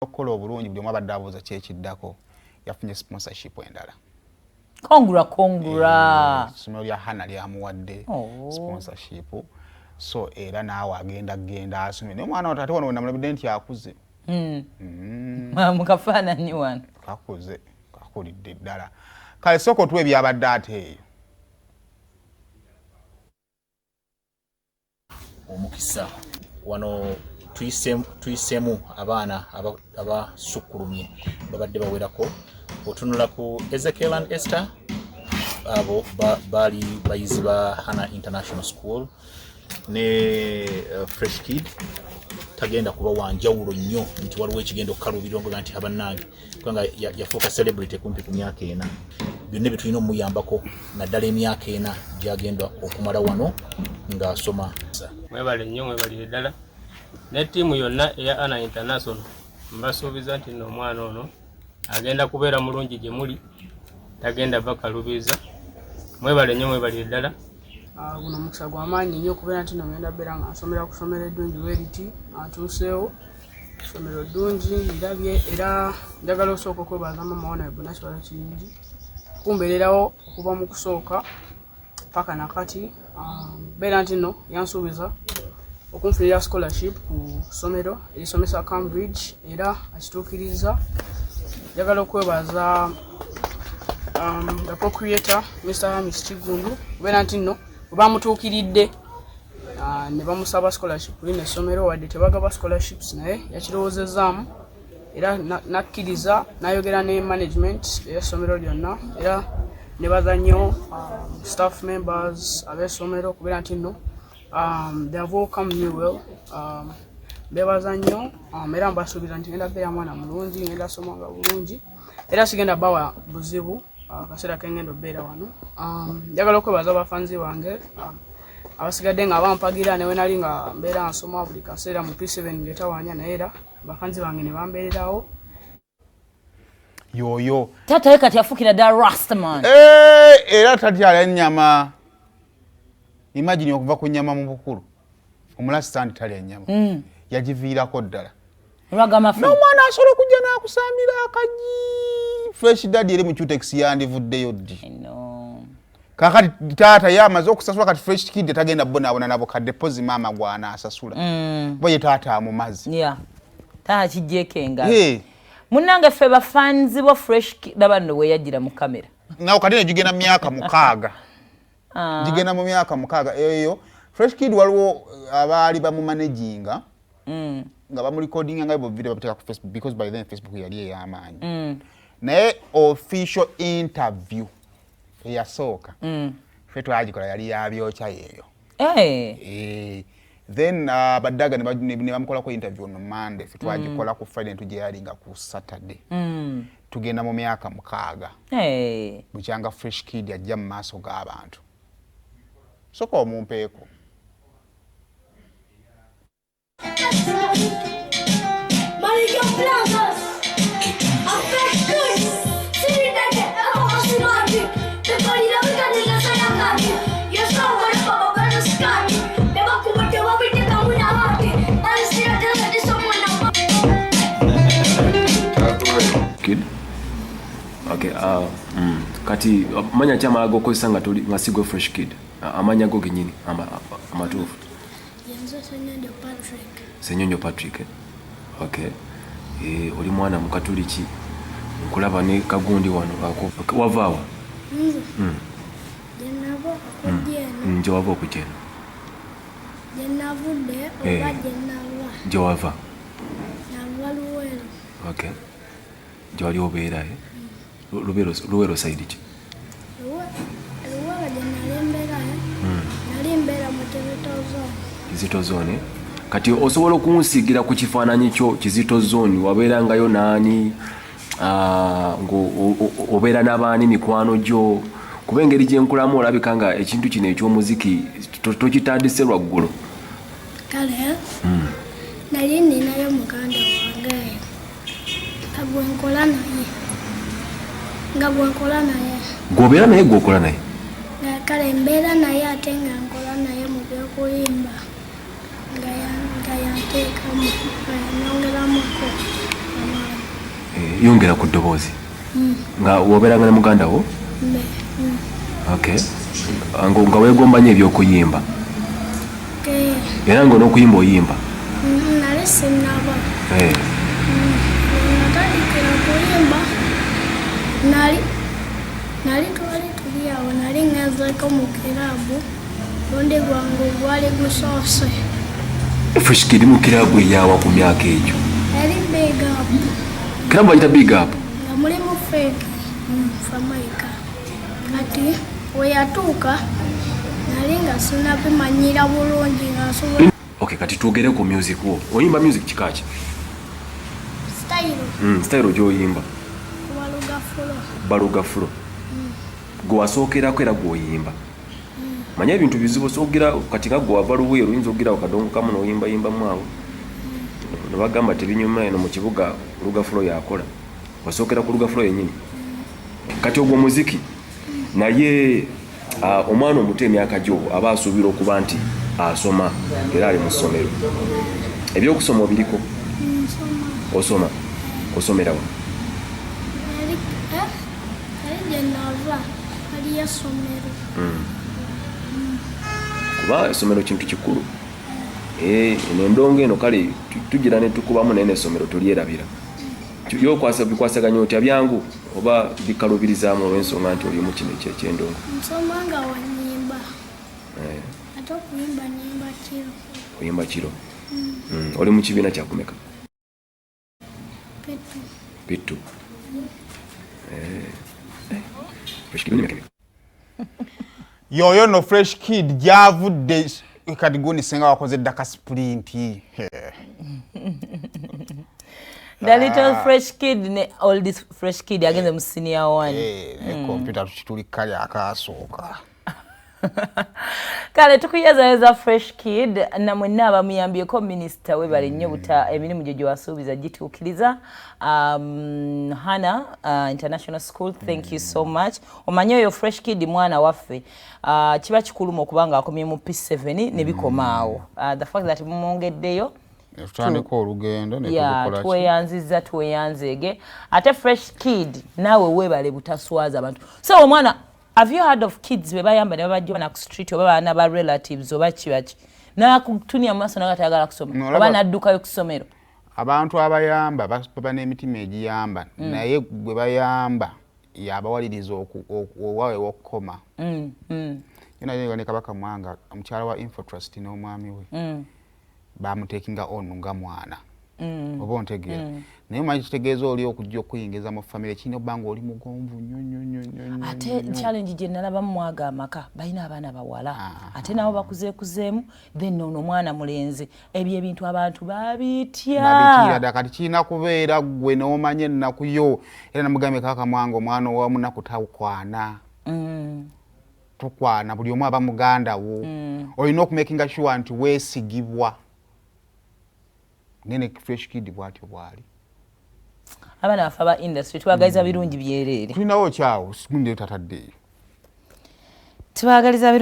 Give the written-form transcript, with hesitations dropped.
Okukola obulungi, buli omu abadde abuuza kyekiddako. Yafunye sponsorship endala. Congra, congra. Essomero lya Hana lyamuwadde sponsorship, so era naawe agenda genda asome. Naye omwana ate wano wenamulabidde nti akuze. Mukafaananyi wano. Kakuze, kakulidde ddala. Kale sooka otuwa ebyabadde ate eyo. Omukisa wano tuyisemu abaana abasukkulumye babadde bawerako. Otunula ku Ezekiel and Esther, abo baali bayizi ba Hana International School ne Fresh Kid tagenda kuba wanjawulo nnyo nti waliwo ekigenda okukaluubirwa ngoga nti abannange, kubanga yafuuka celebrity kumpi ku myaka 4. Byonna bye tulina omuyambako, naddala emyaka 4 gyagenda okumala wano ng'asoma. Mwebale nnyo, mwebalire ddala ne ttiimu yonna eya Ana International. Mbasuubiza nti nno omwana ono agenda kubeera mulungi gye muli, tagenda bakalubiza. Mwebale nnyo, mwebalire ddala. Guno omukisa gw'amaanyi nnyo okubeera nti no ngenda beera nga nsomera ku ssomero eddungi weriti. Ntuuseewo, ssomero ddungi ndabye, era njagala osooka okwebaza mama wana Bonna Kibalo Kiyingi kumbeererawo okuva mu kusooka paka nakati. Beera nti nno yansuubiza okunfunira scholarship ku ssomero erisomesa Cambridge, era akituukiriza. Njagala okwebaza the co-creator, Mr Hamis Kigundu, kubeera nti nno bwe bamutuukiridde ne bamusaba scholarship lino essomero, wadde tebagaba scholarships, naye yakirowoozezaamu era nakkiriza n'ayogera ne management ey'essomero lyonna. Era nebaza nnyo staff members ab'essomero okubeera nti nno they have welcomed me well. Mbebaza nnyo, era mbasuubiza nti ngenda beera mwana mulungi, ngenda somanga bulungi, era sigenda bawa buzibu akaseera kengenda obeera wano. Njagala okwebaza abafanzi bange abasigadde nga bampagira newe nali nga mbeera nsoma buli kaseera mu P7 ngetawaanya, naye era abafanzi bange ne bambeererawo. Yoyo. Taata ye kati afuukira ddala rastaman. Eh, era tatyala ennyama. Imagine, okuva ku nnyama mu bukulu, omulasita nti talya nnyama. Yagiviirako ddala. Olwagamafu. N'omwana asobola okujja n'akusambira akagi. Fresh Daddy eri mu Cutex, yandivuddeyo ddi? No. Kakati taata ye amaze okusasula, kati Fresh Kid tagenda bonaabona nabo kadde pozi maama gw'anaasasula, kuba ye taata amumazi. Yeah, taata kijjeeko engalo. Hey. Munnange, ffe bafanzi bo Fresh Kid, laba nno weyagira mu kamera. Nawe kati negigenda mu myaka 6. Gigenda mu myaka 6 eyo. Fresh Kid waliwo abaali bamumanaginga nga bamurecordinga nga bo video babiteeka ku Facebook, because by then Facebook yali ey'amaanyi. Naye official interview eyasooka ffe twagikola yali yabyokya yeeyo. Eh. Eh, then baddaga ne bamukolako interview on Monday, ffe twagikola ku Friday, ntugyeyalinga ku Saturday. Tugenda mu myaka 6 bukyanga Fresh Kid ajja mu maaso g'abantu. Soka omumpeeko. Marica Plazas, Affectus, Sirideke, Abasimati, Peparira Vikanila Sayakati, Yasawara Baba Baraskati, Nevakumate Wabite Kamunahati, Alisira Somunapa. Kid. Okay, kati manya ki amala g'okozesa nga toli nga sigwe Fresh Kid? Amanya go genyini amatuufu? Yenze Senyonjo Patrick. Senyonjo Patrick, eh? Okay. Eh, oli mwana mukatuliki, nkulaba ne kagundi wano ako. Okay, wavaawa? Nze gye nava okujja eno. Gye wava okujja eno. Gye navudde oba gye nava? Gye wava. Nava Luweero. Okay, gye wali obeera, eh? Luweero side ki? Luweero gye nali mbeera, nali mbeera mu Kizito Zone. Kizito Zone, eh? Kati osobola okunsiigira ku kifaananyi kyo Kizito Zone, wabeerangayo naani? Obeera n'abaani, mikwano gyo? Kuba engeri gyenkulamu olabika nga ekintu kino eky'omuziki tokitandise lwaggulo. Kale nali ninayo muganda wange nga gwenkola naye, Gwobeera naye, gwokola naye? Nga kale mbeera naye ate nga nkola naye mu byokuyimba, nga yanteekamu, nga yanongeramuko amaanyi. Yongera ku ddoboozi. Nga wobeeranga ne muganda wo? Okay. Nga weegomba nnyo eby'okuyimba? Era nga n'okuyimba oyimba? Nali sinnaba. Natandikira kuyimba nali twali tuli awo, nali ngenzeeko mu kiraabu, lundi gwange gwali gusoose. Fresh Kid mu kiraabu eyawa ku myaka egyo? Eri Big Up. Kiraabu bagiyita Big Up? Nga mulimu Fake Famaica. Kati we yatuuka nali nga sinnabimanyira bulungi nga nsobola. Okay, kati twogere ku music wo. Oyimba music kika ki? Style. Style gy'oyimba? Baluga flow. Baluga flow. Gwe wasookerako era gw'oyimba. Manye ebintu bizibu soogera kati nga gwe wava Luweero, oyinza okugira awo kadongo kamu n'oyimbayimbamu awo. Ne bagamba tebinyuma eno mu kibuga, Luga flow yakola. Wasookera ku Luga flow yennyini. Kati ogwo muziki naye omwana omuto emyaka gyo aba asuubira okuba nti asoma era ali mu ssomero. Ebyokusoma obiriko? Nsoma. Osoma? Osomerawa? Eri gye nava waliyo essomero. Kuba essomero kintu kikulu. Eno endongo eno kale tugira ne tukubamu, naye n'essomero tolyerabira. Yokwasa bikwasaganya otya, byangu oba bikalubirizaamu olw'ensonga nti oli mu kino ekyendongo? Nsoma nga wanyimba. Ate okuyimba nyimba kiro. Oyimba kiro. Oli mu kibiina kyakumeka? P2. P2. Fresh Kid, emyaka emeka? Yoyo no Fresh Kid gyavudde kati gundi senga wakoze ddaka sprint. The little Fresh Kid ne old Fresh Kid agenze mu senior one. Ne kompyuta tukituli kali akasooka. Kale tukuyezayeza Fresh Kid na mwenna abamuyambyeko. Minisita, webale nnyo buta emirimu gyo gyewasuubiza gituukiriza. Hana International School, thank you so much. Omanye oyo Fresh Kid mwana waffe. Kiba kikuluma okuba nga akomye mu P7 ne bikoma awo. The fact that mumwongeddeyo tutandika olugendo. Ya, tweyanziza, tweyanzeege. Ate Fresh Kid naawe weebale butaswaza abantu. So omwana, have you heard of kids be bayamba ne babajja na ku street oba baana ba relatives oba kibaki, nakutunia mu maaso naga tayagala kusoma oba naddukayo ku ssomero? Abantu abayamba baba n'emitima egiyamba, naye gwe bayamba yabawaliriza owawe wokukoma. Ne Kabaka Mwanga, omukyala wa Infotrust n'omwami we bamutekinga on nga mwana, oba ontegeera? Naye omanyi kitegeeza oli okujja okuyingiza mu famire kirina okuba nga oli mugonvu nnyo nnyo nnyo nnyo. Ate challenge gye nalabamu mwaga amaka balina abaana bawala, ate nabo bakuzeekuzeemu, then ono omwana mulenzi, ebyo ebintu abantu babitya. Babitira dda. Kati kirina kubeera ggwe n'omanya ennaku yo. Era namugambye Kabaka Mwanga, omwana owamunaku takwana, tukwana buli omu aba muganda wo. Olina okumakinga sure nti weesigibwa. Nene Fresh Kid bwatyo bwali. Abaana baffe aba industry tubagaliza birungi byereere. Tulinawo kyawo gundi tataddeeyo. Tubagaliza birungi.